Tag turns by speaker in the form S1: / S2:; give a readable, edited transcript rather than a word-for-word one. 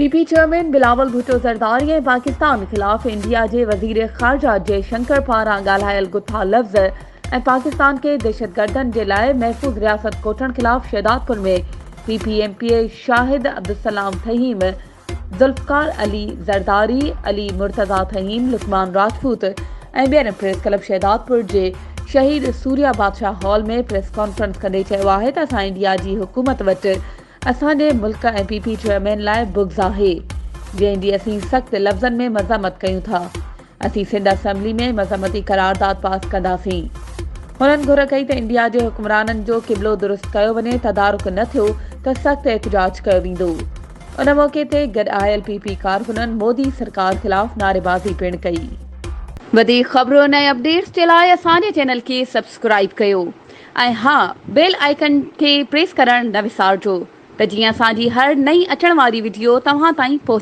S1: P P chairman Bilawal Bhutto Zardari ۽ Pakistan خلاف India جي وزير خارجه جي شنڪر پاران ڳالهايل گٿا لفظ ۽ پاڪستان کي دهشتگردن جي لاء محفوظ رياست ڪوٺڻ خلاف Shahdadpur ۾ P P M P A Shahid Abdulsalam Thaheem, Zulfiqar Ali Zardari, Ali Murtaza Thaheem, Luqman Rajput ۽ ٻين پريس ڪلب شهدادپور جي شهيد سوريا بادشاهه هال ۾ پريس ڪانفرنس ڪندي چيو آهي ته اسان انڊيا جي حڪومت وٽ اسان جي ملڪ ۽ پي پي چيئرمين لاء بغض آهي، جنهن جي اسين سخت لفظن ۾ مذمت ڪيون ٿا. اسين سنڌ اسيمبلي ۾ مذمتي قرارداد پاس ڪنداسين. هنن گهر ڪئي ته انڊيا جي حڪمرانن جو قبلو درست ڪيو وڃي، تدارڪ نه ٿيو ته سخت احتجاج ڪيو ويندو. ان موقعي تي گڏ آيل پي پي ڪارڪنن مودي سرڪار خلاف نعريبازي پڻ ڪئي. وڌيڪ خبرن ۽ اپڊيٽس جي لاء اسان جي چينل کي سبسڪرائيب ڪيو. ۽ ها بيل آئيڪن کي پريس ڪرڻ نه وسارجو ته جيئن اسان جي هر نئين اچڻ واري وڊيو توهان تائين پهچي.